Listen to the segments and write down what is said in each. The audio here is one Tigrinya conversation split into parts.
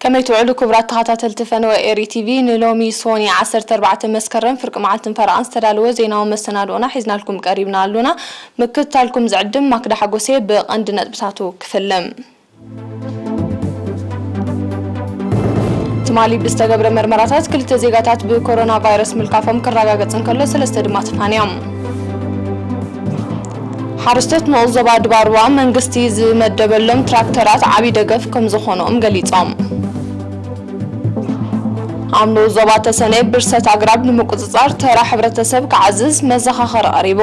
ከመይ ትውዕሉ ክቡራት ተኸታተልቲ ፈነወ ኤሪ ቲቪ፣ ንሎሚ ሶኒ ዓሰርተ ኣርባዕተ መስከረም ፍርቂ መዓልትን ፈረቓን ዝተዳለወ ዜናዊ መሰናድኦና ሒዝናልኩም ቀሪብና ኣሉና። ምክትታልኩም ዝዕድም ማክዳ ሓጎሴ። ብቐንዲ ነጥብታቱ ክፍልም። ትማሊ ብዝተገብረ መርመራታት ክልተ ዜጋታት ብኮሮና ቫይረስ ምልካፎም ክረጋገጽ እንከሎ፣ ሰለስተ ድማ ተፋንዮም። ሓረስቶት ንኡስ ዞባ ድባርዋ መንግስቲ ዝመደበሎም ትራክተራት ዓብዪ ደገፍ ከም ዝኾኖም ገሊጾም። ኣብ ንኡስ ዞባ ተሰነይ ብርሰት ኣግራብ ንምቁጽጻር ተራ ሕብረተሰብ ክዓዝዝ መዘኻኸሪ ቀሪቡ።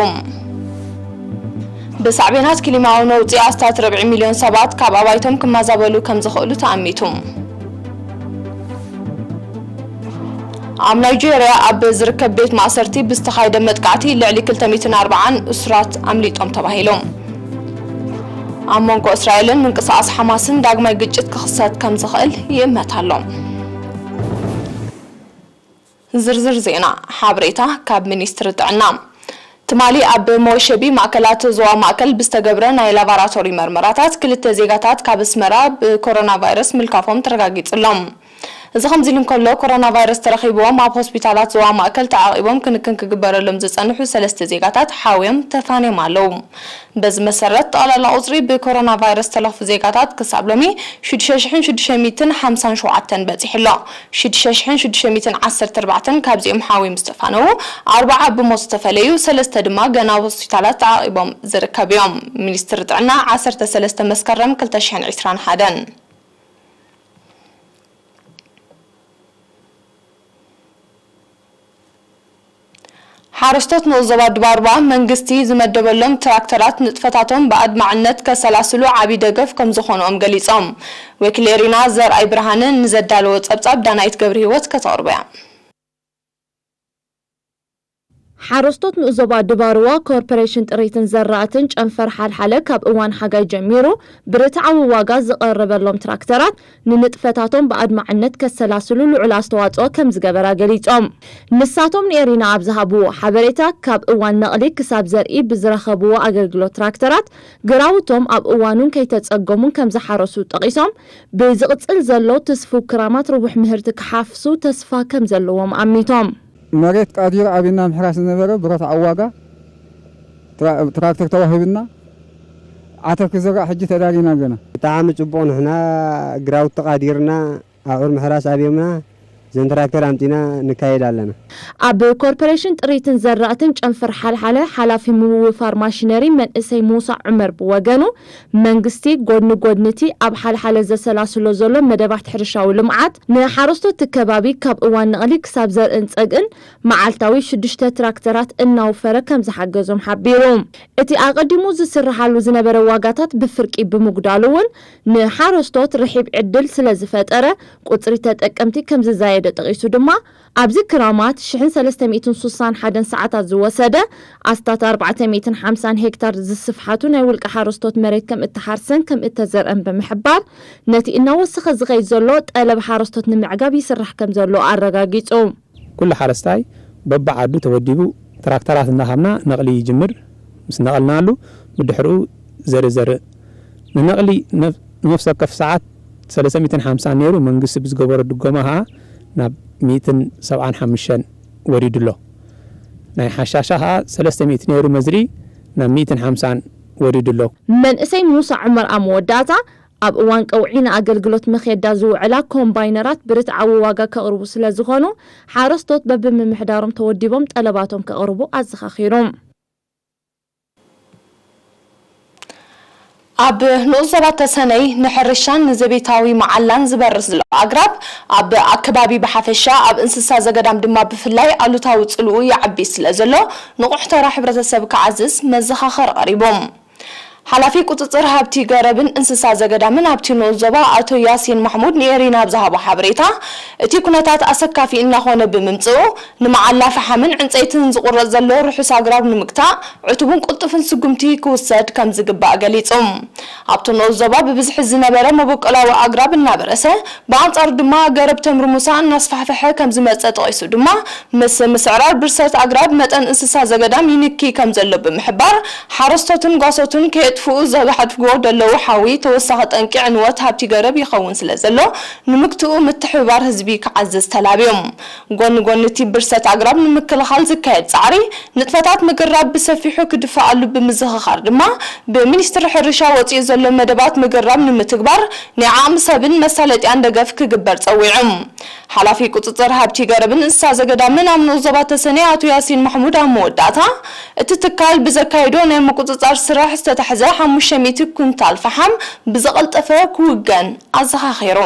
ብሳዕቤናት ክሊማዊ ነውጺ ኣስታት ርብዒ ሚልዮን ሰባት ካብ ኣባይቶም ክመዛበሉ ከም ዝኽእሉ ተኣሚቱ። ኣብ ናይጄርያ ኣብ ዝርከብ ቤት ማእሰርቲ ብዝተኻየደ መጥቃዕቲ ልዕሊ ክልተ ሚእትን ኣርባዓን እሱራት ኣምሊጦም ተባሂሉ። ኣብ መንጎ እስራኤልን ምንቅስቓስ ሓማስን ዳግማይ ግጭት ክኽሰት ከም ዝኽእል ይእመት ኣሎ። ዝርዝር ዜና። ሓበሬታ ካብ ሚኒስትሪ ጥዕና። ትማሊ ኣብ መወሸቢ ማእከላት ዞባ ማእከል ብዝተገብረ ናይ ላቫራቶሪ መርመራታት ክልተ ዜጋታት ካብ ኣስመራ ብኮሮና ቫይረስ ምልካፎም ተረጋጊጹ ኣሎ። እዚ ከምዚ ኢሉ እንከሎ፣ ኮሮና ቫይረስ ተረኺብዎም ኣብ ሆስፒታላት ዞባ ማእከል ተዓቒቦም ክንክን ክግበረሎም ዝጸንሑ ሰለስተ ዜጋታት ሓውዮም ተፋንዮም ኣለዉ። በዚ መሰረት፣ ጠቕላላ ቁጽሪ ብኮሮና ቫይረስ ዝተለኽፉ ዜጋታት ክሳብ ሎሚ ሽዱሽተ ሽሕን ሽዱሽተ ሚእትን ሓምሳን ሸውዓተን በጺሑ ኣሎ። ሽዱሽተ ሽሕን ሽዱሽተ ሚእትን ዓሰርተ ኣርባዕተን ካብዚኦም ሓውዮም ዝተፋነዉ፣ ኣርባዓ ብሞት ዝተፈለዩ፣ ሰለስተ ድማ ገና ኣብ ሆስፒታላት ተዓቒቦም ዝርከቡ እዮም። ሚኒስትሪ ጥዕና፣ ዓሰርተ ሰለስተ መስከረም ክልተ ሽሕን ዕስራን ሓደን። ሓረስቶት ንኡስ ዞባ ድባርባ መንግስቲ ዝመደበሎም ትራክተራት ንጥፈታቶም ብኣድማዕነት ከሰላስሉ ዓብዪ ደገፍ ከም ዝኾንኦም ገሊጾም። ወኪል ኤሪና ዘርኣይ ብርሃነ ንዘዳለዎ ጸብጻብ ዳናይት ገብረ ህይወት ከተቕርቦ እያ። ሓረስቶት ንኡስ ዞባ ድባርዋ ኮርፖሬሽን ጥሪትን ዘራእትን ጨንፈር ሓልሓለ ካብ እዋን ሓጋይ ጀሚሩ ብርትዓዊ ዋጋ ዝቐረበሎም ትራክተራት ንንጥፈታቶም ብኣድማዕነት ከሰላስሉ ልዑል ኣስተዋጽኦ ከም ዝገበራ ገሊጾም። ንሳቶም ንኤሪና ኣብ ዝሃብዎ ሓበሬታ፣ ካብ እዋን ነቕሊ ክሳብ ዘርኢ ብዝረኸብዎ ኣገልግሎት ትራክተራት ግራውቶም ኣብ እዋኑን ከይተጸገሙን ከም ዝሓረሱ ጠቒሶም፣ ብዝቕጽል ዘሎ ትስፉው ክራማት ርቡሕ ምህርቲ ክሓፍሱ ተስፋ ከም ዘለዎም ኣሚቶም። መሬት ቃዲሩ ኣብና ምሕራስ ዝነበረ ብረትዓዊ ዋጋ ትራ-፣ ትራክተር ተዋሂብና ዓተር ክዝራእ ሕጂ ተዳሊና ኣለና። ብጣዕሚ ጽቡቕ፣ ንሕና ግራውቲ ተቓዲርና ኣብዑር ምሕራስ ኣብዮምና ዘን ትራክተር ኣምጺና ንካየድ ኣለና። ኣብ ኮርፖሬሽን ጥሪትን ዘራእትን ጨንፈር ሓልሓለ ሓላፊ ምውፋር ማሽነሪ መንእሰይ ሙሳ ዑመር ብወገኑ፣ መንግስቲ ጎድኒ ጎድኒ እቲ ኣብ ሓልሓለ ዘሰላስሎ ዘሎ መደባት ሕርሻዊ ልምዓት ንሓረስቶት እቲ ከባቢ ካብ እዋን ነቕሊ ክሳብ ዘርእን ጸግእን መዓልታዊ ሽዱሽተ ትራክተራት እናወፈረ ከም ዝሓገዞም ሓቢሩ። እቲ ኣቐዲሙ ዝስርሓሉ ዝነበረ ዋጋታት ብፍርቂ ብምጉዳሉ እውን ንሓረስቶት ርሒብ ዕድል ስለ ዝፈጠረ፣ ቁጽሪ ተጠቀምቲ ከም ዝዛየደ ጠቒሱ ድማ፣ ኣብዚ ክራማት ሽሕን ሰለስተ ሚእትን ሱሳን ሓደን ሰዓታት ዝወሰደ ኣስታት ኣርባዕተ ሚእትን ሓምሳን ሄክታር ዝስፍሓቱ ናይ ውልቀ ሓረስቶት መሬት ከም እተሓርሰን ከም እተዘርአን ብምሕባር፣ ነቲ እናወሰኸ ዝኸይድ ዘሎ ጠለብ ሓረስቶት ንምዕጋብ ይስራሕ ከም ዘሎ ኣረጋጊጹ። ኩሉ ሓረስታይ በብዓዱ ተወዲቡ ትራክተራት እናሃብና ነቕሊ ይጅምር። ምስ ነቐልናሉ ብድሕሪኡ ዘርኢ ዘርእ። ንነቕሊ ነፍ-፣ ንነፍሲ ወከፍ ሰዓት ሰለስተ ሚእትን ሓምሳን ነይሩ፣ መንግስቲ ብዝገበሮ ድጎማ ኸዓ ናብ ሚእትን ሰብዓን ሓሙሽተን ወሪዱ ኣሎ። ናይ ሓሻሻ ኸዓ ሰለስተ ሚእቲ ነይሩ መዝርኢ፣ ናብ ሚእትን ሓምሳን ወሪዱ ኣሎ። መንእሰይ ሙሳ ዑመር ኣብ መወዳእታ፣ ኣብ እዋን ቀውዒ ንኣገልግሎት መኼዳ ዝውዕላ ኮምባይነራት ብርትዓዊ ዋጋ ከቕርቡ ስለ ዝኾኑ፣ ሓረስቶት በብምምሕዳሮም ተወዲቦም ጠለባቶም ከቕርቡ ኣዘኻኺሩ። ኣብ ንኡስ ዞባ ተሰነይ ንሕርሻን ንዘቤታዊ መዓላን ዝበርስ ዘሎ ኣግራብ ኣብ ኣከባቢ ብሓፈሻ፣ ኣብ እንስሳ ዘገዳም ድማ ብፍላይ ኣሉታዊ ጽልኡ ይዓቢ ስለ ዘሎ፣ ንቑሕ ተራ ሕብረተሰብ ክዓዝዝ መዘኻኸሪ ቀሪቡ። ሓላፊ ቁጽጽር ሃብቲ ገረብን እንስሳ ዘገዳምን ኣብቲ ንኡስ ዞባ ኣቶ ያሲን ማሕሙድ ንኤሪና ኣብ ዝሃቦ ሓበሬታ፣ እቲ ኩነታት ኣሰካፊ እናኾነ ብምምጽኡ፣ ንመዓላ ፈሓምን ዕንጸይትን ዝቑረጽ ዘሎ ርሑስ ኣግራብ ንምግታእ፣ ዕቱብን ቅልጡፍን ስጉምቲ ክውሰድ ከም ዝግባእ ገሊጹ። ኣብቲ ንኡስ ዞባ ብብዝሒ ዝነበረ መበቆላዊ ኣግራብ እናበረሰ፣ ብኣንጻሩ ድማ ገረብ ተምሪ ሙሳ እናስፋሕፈሐ ከም ዝመጸ ጠቒሱ ድማ፣ ምስ ምስዕራር ብርሰት ኣግራብ መጠን እንስሳ ዘገዳም ይንኪ ከም ዘሎ ብምሕባር፣ ሓረስቶትን ጓሶትን ከየ- ክጥፍኡ ዘጋሕድዎ ዘለዉ ሓዊ ተወሳኺ ጠንቂ ዕንወት ሃብቲ ገረብ ይኸውን ስለ ዘሎ፣ ንምግትኡ ምትሕብባር ህዝቢ ክዓዝዝ ተላብዮም። ጎኒ ጎኒ እቲ ብርሰት ኣግራብ ንምክልኻል ዝካየድ ጻዕሪ፣ ንጥፈታት ምግራብ ብሰፊሑ ክድፋኣሉ ብምዝኽኻር ድማ፣ ብሚኒስትሪ ሕርሻ ወጺኡ ዘሎ መደባት ምግራብ ንምትግባር ናይ ዓቕሚ ሰብን መሳለጥያን ደገፍ ክግበር ጸዊዑ። ሓላፊ ቁጽጽር ሃብቲ ገረብን እንስሳ ዘገዳምን ኣብ ንኡስ ዞባ ተሰነይ ኣቶ ያሲን ማሕሙድ ኣብ መወዳእታ፣ እቲ ትካል ብዘካየዶ ናይ ምቁጽጻር ስራሕ ዝተታሕዘ ሓሙሽተ ሚእቲ ኩንታል ፈሓም ብዝቐልጠፈ ክውገን ኣዘኻኺሩ።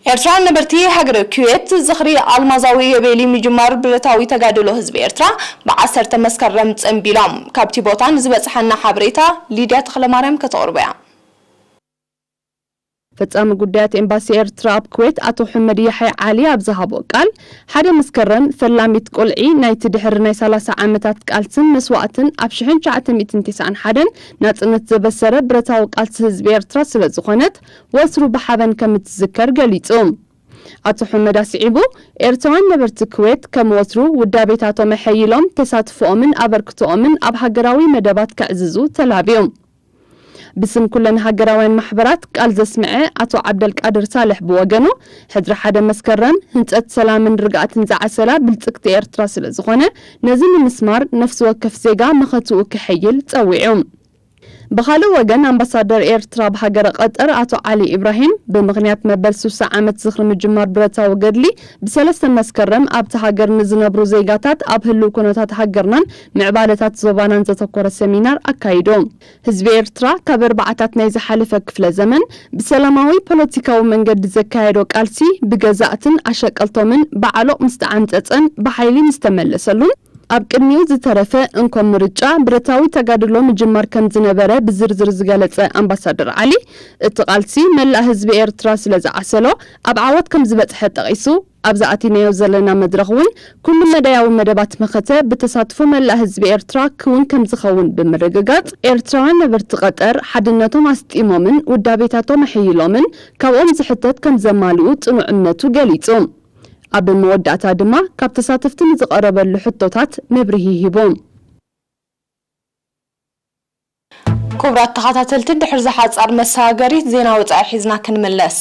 ኤርትራውያን ነበርቲ ሃገረ ኩዌት ዝኽሪ ኣልማዛዊ ዮቤሊ ምጅማር ብረታዊ ተጋድሎ ህዝቢ ኤርትራ ብዓሰርተ መስከረም ጸንቢሎም። ካብቲ ቦታ ንዝበጽሓና ሓበሬታ ሊድያ ተኽለማርያም ከተቕርቦ እያ። ፈጻሚ ጉዳያት ኤምባሲ ኤርትራ ኣብ ኩዌት ኣቶ ሕመድ ያሕያ ዓሊ ኣብ ዝሃቦ ቃል፣ ሓደ መስከረም ፈላሚት ቁልዒ ናይቲ ድሕሪ ናይ ሰላሳ ዓመታት ቃልስን መስዋእትን ኣብ ሽሕን ትሽዓተ ሚእትን ተስዓን ሓደን ናጽነት ዘበሰረ ብረታዊ ቃልሲ ህዝቢ ኤርትራ ስለ ዝኾነት፣ ወትሩ ብሓበን ከም እትዝከር ገሊጹ። ኣቶ ሕመድ ኣስዒቡ፣ ኤርትራውያን ነበርቲ ኩዌት ከም ወትሩ ውዳቤታቶም ኣሐይሎም ተሳትፎኦምን ኣበርክቶኦምን ኣብ ሃገራዊ መደባት ከዕዝዙ ተላብዩ። ብስም ኩለን ሃገራውያን ማሕበራት ቃል ዘስምዐ ኣቶ ዓብደልቃድር ሳልሕ ብወገኑ፣ ሕድሪ ሓደ መስከረም ህንጸት ሰላምን ርግኣትን ዝዓሰላ ብልጽግቲ ኤርትራ ስለ ዝኾነ፣ ነዚ ንምስማር ነፍሲ ወከፍ ዜጋ መኸትኡ ክሕይል ጸዊዑ። ብኻልእ ወገን፣ ኣምባሳደር ኤርትራ ኣብ ሃገረ ቀጠር ኣቶ ዓሊ ኢብራሂም፣ ብምኽንያት መበል ስሳ ዓመት ዝኽሪ ምጅማር ብረታዊ ገድሊ፣ ብሰለስተ መስከረም ኣብቲ ሃገር ንዝነብሩ ዜጋታት ኣብ ህልው ኩነታት ሃገርናን ምዕባለታት ዞባናን ዘተኮረ ሰሚናር ኣካይዱ። ህዝቢ ኤርትራ ካብ ኣርባዓታት ናይ ዝሓለፈ ክፍለ ዘመን ብሰላማዊ ፖለቲካዊ መንገዲ ዘካየዶ ቃልሲ፣ ብገዛእትን ኣሸቀልቶምን ብዓሎቕ ምስ ተዓምጸጸን ብሓይሊ ምስ ተመለሰሉን፣ ኣብ ቅድሚኡ ዝተረፈ እንኮ ምርጫ ብረታዊ ተጋድሎ ምጅማር ከም ዝነበረ ብዝርዝር ዝገለጸ ኣምባሳደር ዓሊ፣ እቲ ቃልሲ መላእ ህዝቢ ኤርትራ ስለ ዝዓሰሎ፣ ኣብ ዓወት ከም ዝበጽሐ ጠቒሱ፣ ኣብዚ ኣቲናዮ ዘለና መድረኽ እውን ኩሉ መዳያዊ መደባት መኸተ ብተሳትፎ መላእ ህዝቢ ኤርትራ ክውን ከም ዝኸውን ብምርግጋጽ፣ ኤርትራውያን ነበርቲ ቀጠር ሓድነቶም ኣስጢሞምን ውዳቤታቶም ኣሐይሎምን ካብኦም ዝሕተት ከም ዘማልኡ ጽኑዕ እምነቱ ገሊጹ። ኣብ መወዳእታ ድማ ካብ ተሳተፍቲ ንዝቐረበሉ ሕቶታት መብርሂ ሂቡ። ክቡራት ተኸታተልቲ፣ ድሕሪ ዝሓጻር መሰጋገሪት ዜና ወጻኢ ሒዝና ክንምለስ።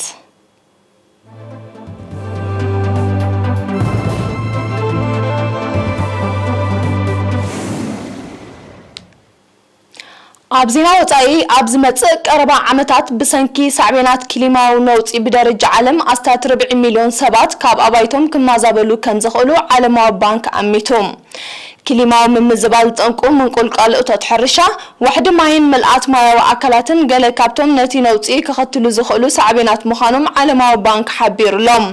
ኣብ ዜና ወጻኢ፣ ኣብ ዝመጽእ ቀረባ ዓመታት ብሰንኪ ሳዕቤናት ክሊማዊ ነውጺ ብደረጃ ዓለም ኣስታት ርብዒ ሚልዮን ሰባት ካብ ኣባይቶም ክመዛበሉ ከም ዝኽእሉ ዓለማዊ ባንክ ኣሚቱ። ክሊማዊ ምምዝባል ጠንቁ ምንቁልቋል እቶት ሕርሻ፣ ዋሕዲ ማይን ምልኣት ማያዊ ኣካላትን ገለ ካብቶም ነቲ ነውጺ ከኸትሉ ዝኽእሉ ሳዕቤናት ምዃኖም ዓለማዊ ባንክ ሓቢሩሎም።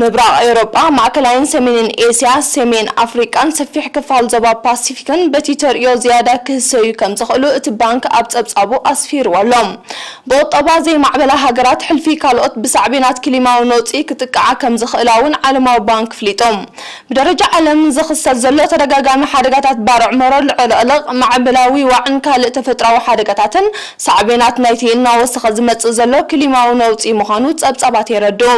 ምብራቕ ኤውሮጳ፣ ማእከላይን ሰሜንን ኤስያ፣ ሰሜን ኣፍሪቃን ሰፊሕ ክፋል ዞባ ፓሲፊክን በቲ ተርእዮ ዝያዳ ክህሰዩ ከም ዝኽእሉ እቲ ባንክ ኣብ ጸብጻቡ ኣስፊርዎ ኣሎ። ብቑጠባ ዘይማዕበላ ሃገራት ሕልፊ ካልኦት ብሳዕቤናት ክሊማዊ ነውጺ ክጥቅዓ ከም ዝኽእላ እውን ዓለማዊ ባንክ ኣፍሊጡ። ብደረጃ ዓለም ዝኽሰት ዘሎ ተደጋጋሚ ሓደጋታት ባርዕ መሮር፣ ልዕሊ ዕለቕ፣ ማዕበላዊ ዋዕን ካልእ ተፈጥሮኣዊ ሓደጋታትን ሳዕቤናት ናይቲ እናወሰኸ ዝመጽእ ዘሎ ክሊማዊ ነውጺ ምዃኑ ጸብጻባት የረድኡ።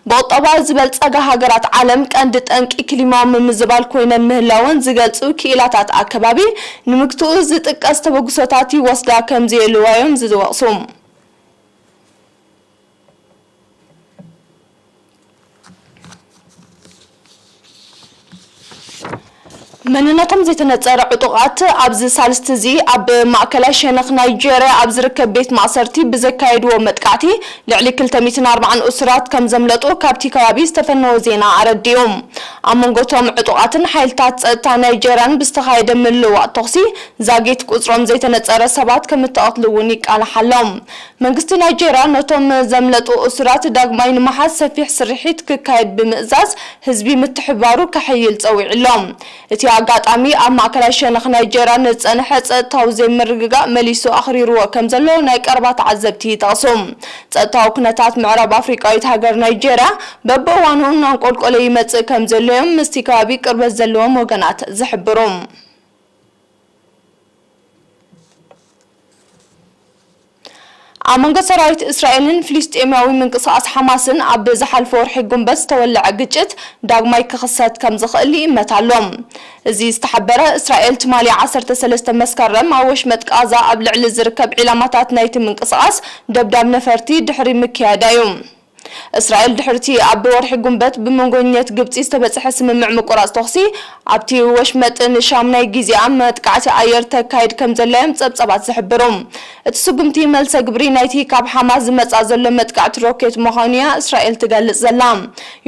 ብቑጠባ ዝበልጸጋ ሃገራት ዓለም ቀንዲ ጠንቂ ክሊማዊ ምምዝባል ኮይነን ምህላወን ዝገልጹ ክኢላታት ኣከባቢ፣ ንምግትኡ ዝጥቀስ ተበግሶታት ይወስዳ ከም ዘየልዋ እዮም ዝወቕሱ። መንነቶም ዘይተነጸረ ዕጡቓት ኣብዚ ሳልስቲ እዚ ኣብ ማእከላይ ሸነኽ ናይጀርያ ኣብ ዝርከብ ቤት ማእሰርቲ ብዘካየድዎ መጥቃዕቲ ልዕሊ ክልተ ሚእትን ኣርባዓን እሱራት ከም ዘምለጡ ካብቲ ከባቢ ዝተፈነወ ዜና ኣረዲኡ። ኣብ መንጎ እቶም ዕጡቓትን ሓይልታት ጸጥታ ናይጀርያን ብዝተኻየደ ምልውዋጥ ተኹሲ ዛጊት ቁጽሮም ዘይተነጸረ ሰባት ከም እተቐትሉ እውን ይቃላሕ ኣሎ። መንግስቲ ናይጀርያ ነቶም ዘምለጡ እሱራት ዳግማይ ንምሓዝ ሰፊሕ ስርሒት ክካየድ ብምእዛዝ ህዝቢ ምትሕብባሩ ከሐይል ጸዊዑ ኣሎ። እቲ ኣጋጣሚ ኣብ ማእከላይ ሸነኽ ናይጀርያ ንዝጸንሐ ጸጥታዊ ዘይምርግጋእ መሊሱ ኣኽሪርዎ ከም ዘሎ ናይ ቀረባ ተዓዘብቲ ይጠቕሱ። ጸጥታዊ ኩነታት ምዕራብ ኣፍሪቃዊት ሃገር ናይጀርያ በብእዋኑ እናንቆልቆለ ይመጽእ ከም ዘሎ እዮም ምስቲ ከባቢ ቅርበት ዘለዎም ወገናት ዝሕብሩ። ኣብ መንጎ ሰራዊት እስራኤልን ፍልስጤማዊ ምንቅስቓስ ሓማስን ኣብ ዝሓለፈ ወርሒ ጉንበት ዝተወለዐ ግጭት ዳግማይ ክኽሰት ከም ዝኽእል ይእመት ኣሎ። እዚ ዝተሓበረ፣ እስራኤል ትማሊ ዓሰርተ ሰለስተ መስከረም ኣብ ወሽመጥ ቃዛ ኣብ ልዕሊ ዝርከብ ዒላማታት ናይቲ ምንቅስቓስ ደብዳብ ነፈርቲ ድሕሪ ምክያዳ እዩ። እስራኤል ድሕርቲ ኣብ ወርሒ ጉንበት ብመንጎኛት ግብጺ ዝተበጽሐ ስምምዕ ምቁራጽ ተኹሲ ኣብቲ ወሽመጥን ሻም ናይ ግዜኣ መጥቃዕቲ ኣየር ተካይድ ከም ዘላ እዮም ጸብጸባት ዝሕብሩ። እቲ ስጉምቲ መልሰ ግብሪ ናይቲ ካብ ሓማስ ዝመጽኣ ዘሎ መጥቃዕቲ ሮኬት ምዃኑ እያ እስራኤል ትገልጽ ዘላ።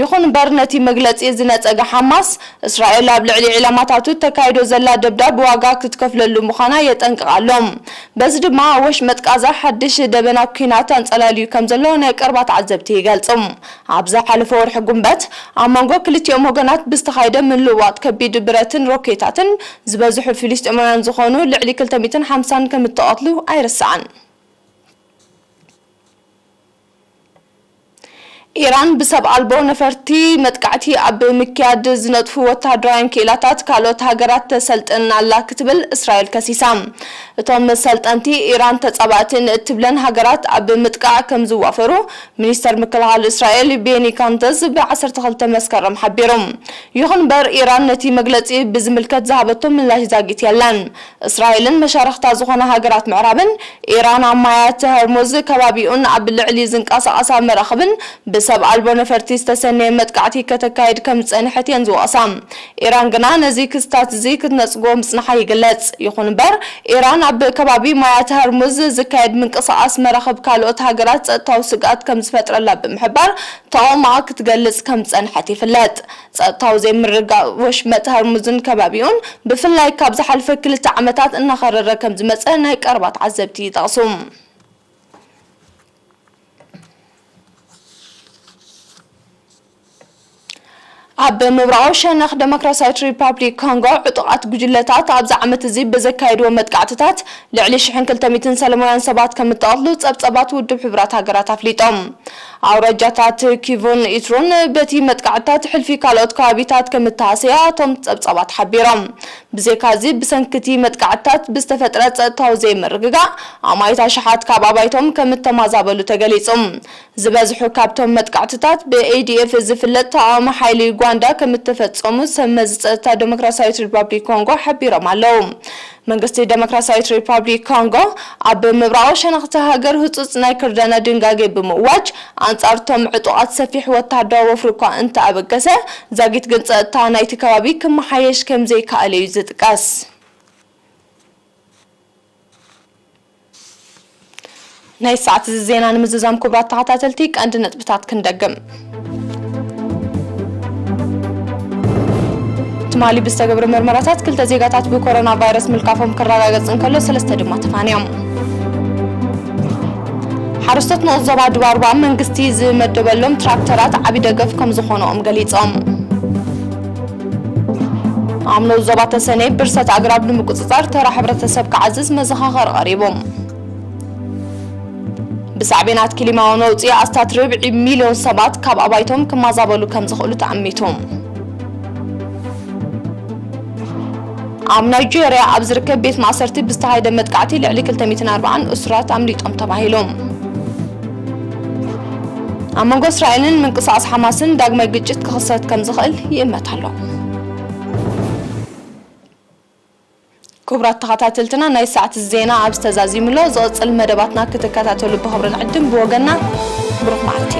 ይኹን እምበር ነቲ መግለጺ ዝነጸገ ሓማስ፣ እስራኤል ኣብ ልዕሊ ዒላማታቱ ተካይዶ ዘላ ደብዳብ ዋጋ ክትከፍለሉ ምዃና የጠንቅቕ ኣሎ። በዚ ድማ ወሽመጥ ቃዛ ሓድሽ ደበና ኲናት ኣንጸላልዩ ከም ዘሎ ናይ ቀረባ ተዓዘብቲ ይገልጹ። ኣብ ዝሓለፈ ወርሒ ጉንበት ኣብ መንጎ ክልቲኦም ወገናት ብዝተኻየደ ምልውዋጥ ከቢድ ብረትን ሮኬታትን ዝበዝሑ ፍልስጤማውያን ዝኾኑ ልዕሊ ክልተ ሚእትን ሓምሳን ከም እተቐትሉ ኣይርሳዕን። ኢራን ብሰብ ኣልቦ ነፈርቲ መጥቃዕቲ ኣብ ምክያድ ዝነጥፉ ወተሃደራውያን ክኢላታት ካልኦት ሃገራት ተሰልጥን ኣላ ክትብል እስራኤል ከሲሳ። እቶም ሰልጠንቲ ኢራን ተጻባእቲ ንእትብለን ሃገራት ኣብ ምጥቃዕ ከም ዝዋፈሩ ሚኒስተር ምክልኻል እስራኤል ቤኒ ጋንትዝ ብ ዓሰርተ ክልተ መስከረም ሓቢሩ። ይኹን እምበር ኢራን ነቲ መግለጺ ብዝምልከት ዝሃበቶ ምላሽ ዛጊት የለን። እስራኤልን መሻርኽታ ዝኾና ሃገራት ምዕራብን ኢራን ኣብ ማያት ሆርሙዝ ከባቢኡን ኣብ ልዕሊ ዝንቀሳቐሳ መራኽብን ብሰብ ኣልቦ ነፈርቲ ዝተሰነየ መጥቃዕቲ ከተካይድ ከም ዝጸንሐት እየን ዝወቕሳ። ኢራን ግና ነዚ ክስታት እዚ ክትነጽጎ ምጽንሓ ይግለጽ። ይኹን እምበር ኢራን ኣብ ከባቢ ማያት ሆርሙዝ ዝካየድ ምንቅስቓስ መራኽብ ካልኦት ሃገራት ጸጥታዊ ስግኣት ከም ዝፈጥረላ ብምሕባር ተቓውሞኣ ክትገልጽ ከም ዝጸንሐት ይፍለጥ። ጸጥታዊ ዘይምርግጋእ ወሽመጥ ሆርሙዝን ከባቢኡን ብፍላይ ካብ ዝሓለፈ ክልተ ዓመታት እናኸረረ ከም ዝመጸ ናይ ቀረባ ተዓዘብቲ ይጠቕሱ። ኣብ ምብራቓዊ ሸነኽ ደሞክራሲያዊት ሪፓብሊክ ኮንጎ ዕጡቓት ጉጅለታት ኣብዚ ዓመት እዚ ብዘካየድዎ መጥቃዕትታት ልዕሊ ሽሕን ክልተ ሚእትን ሰላማውያን ሰባት ከም እተቐትሉ ጸብጸባት ውድብ ሕቡራት ሃገራት ኣፍሊጦም። ኣውራጃታት ኪቮን ኢትሮን በቲ መጥቃዕትታት ሕልፊ ካልኦት ከባቢታት ከም እተሃሰያ እቶም ጸብጻባት ሓቢሮም። ብዘይካዚ፣ ብሰንኪ እቲ መጥቃዕትታት ብዝተፈጥረ ጸጥታዊ ዘይምርግጋእ፣ ኣማኢት ኣሽሓት ካብ ኣባይቶም ከም እተማዛበሉ ተገሊጹ። ዝበዝሑ ካብቶም መጥቃዕትታት ብኤ ዲ ኤፍ ዝፍለጥ ተቓዋሚ ሓይሊ ዩጋንዳ ከም እተፈጸሙ ሰብ መዚ ጸጥታ ዲሞክራሲያዊት ሪፓብሊክ ኮንጎ ሓቢሮም ኣለዉ። መንግስቲ ደሞክራሲያዊት ሪፓብሊክ ኮንጎ ኣብ ምብራቓዊ ሸነኽ እታ ሃገር ህጹጽ ናይ ክርዳና ድንጋጌ ብምእዋጅ፣ ኣንጻር እቶም ዕጡቓት ሰፊሕ ወተሃደራዊ ወፍሪ እኳ እንተኣበገሰ፣ ዛጊት ግን ጸጥታ ናይቲ ከባቢ ክመሓየሽ ከም ዘይከኣለ እዩ ዝጥቀስ። ናይ ሰዓት እዚ ዜና ንምዝዛም ክቡራት ተኸታተልቲ ቀንዲ ነጥብታት ክንደግም። ትማሊ ብዝተገብረ መርመራታት ክልተ ዜጋታት ብኮሮና ቫይረስ ምልካፎም ክረጋገጽ እንከሎ ሰለስተ ድማ ተፋንዮም። ሓረስቶት ንኡስ ዞባ ድባርባ መንግስቲ ዝመደበሎም ትራክተራት ዓቢ ደገፍ ከም ዝኾነኦም ገሊጾም። ኣብ ንኡስ ዞባ ተሰነይ ብርሰት ኣግራብ ንምቁጽጻር ተራ ሕብረተሰብ ክዓዝዝ መዘኻኸሪ ቀሪቡ። ብሳዕቤናት ክሊማዊ ነውጺ ኣስታት ርብዒ ሚልዮን ሰባት ካብ ኣባይቶም ክማዛበሉ ከም ዝኽእሉ ተኣሚቱ። ኣብ ናይጄርያ ኣብ ዝርከብ ቤት ማእሰርቲ ብዝተኻየደ መጥቃዕቲ ልዕሊ ክልተ ሚእትን ኣርባዓን እሱራት ኣምሊጦም ተባሂሉ። ኣብ መንጎ እስራኤልን ምንቅስቓስ ሓማስን ዳግማይ ግጭት ክኽሰት ከም ዝኽእል ይእመት ኣሎ። ክቡራት ተኸታተልትና፣ ናይ ሰዓት ዜና ኣብ ዝተዛዚሙሎ ዝቕጽል መደባትና ክትከታተሉ ብኽብሪ ንዕድም። ብወገንና ብሩኽ መዓልቲ።